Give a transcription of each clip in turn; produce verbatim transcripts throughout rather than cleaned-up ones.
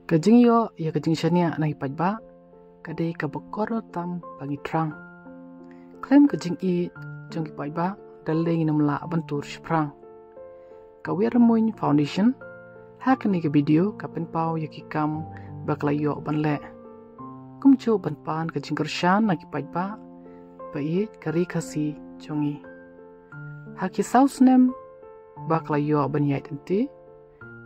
Ka jingïoh ïa ka jingshaniah na ki paidbah ka dei kaba kordor tam ba ngi thrang. Khlem ka jingïeit jong ki paidbah da lei ngin ym lah ban tur shaphrang. Ka Wiar Ramuiñ Foundation ha kane ka video ka pynpaw ïa ki kam ba ka la ïoh ban leh, kumjuh ban pan ka jingkyrshan na ki paidbah ba ïeit ka ri Khasi jong ngi. Ha ki saw snem ba ka la ïoh ban ïaid lynti,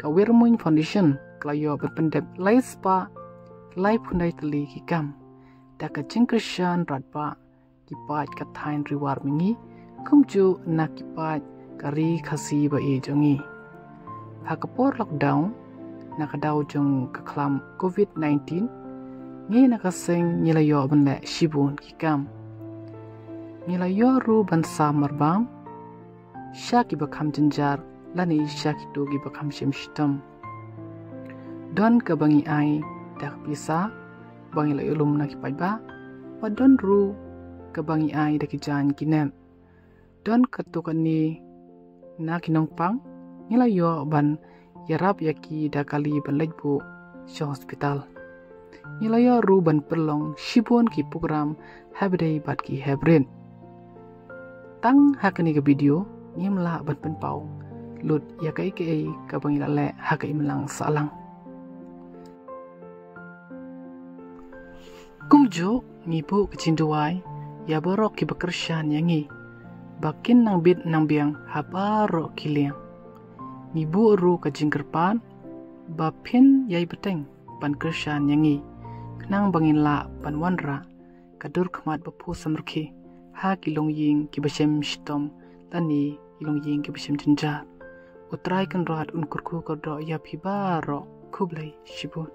ka Wiar Ramuiñ Foundation ka la ïoh ban pyndep lai spah laiphew lai tylli ki kam da ka jingkyrshan radbah ki paid ka thaiñ Ri War Mihngi, kumjuh na ki paid ka ri Khasi ba ïeit jong ngi. Ha ka por lockdown, na ka daw jong ka khlam covid nineteen, ngi na ka seng ngi la ïoh ban leh shibun ki kam. Ngi la ïoh ruh ban sam marbam sha kiba kham jynjar lane sha kito kiba kham shemshitom. Don kaba ngi ai da ka pisa ba ngi la ïalum na ki paidbah, bad don ruh kaba ngi ai da ki jaiñ ki nep. Don katto katne na ki nongpang ngi la ïoh ban ïarap ïa ki da kali ban leit buh sha hospital. Ngi la ïoh ruh ban pynlong shibun ki program hapdeng bad ki hapdeng. Tang ha kane ka video ngim lah ban pynpaw lut ïa kaei kaei kaba ngi la leh ha ka imlang sahlang. Kumjuh ngi buh ka jingduwai ïa baroh kiba kyrshan ïa ngi ba kin nang bit nang biang ha baroh ki liang. Ngi buh ruh ka jingkyrpad ba phin ïai bteng ban kyrshan ïa ngi khnang ba ngin lah ban wanrah ka dur khmat ba phuh samrkhie ha ki longïing kiba shemshitom lane ki longïing kiba shem jynjar. U Trai Kynrad un kyrkhu kyrdoh ïa phi baroh. Khublei shibun.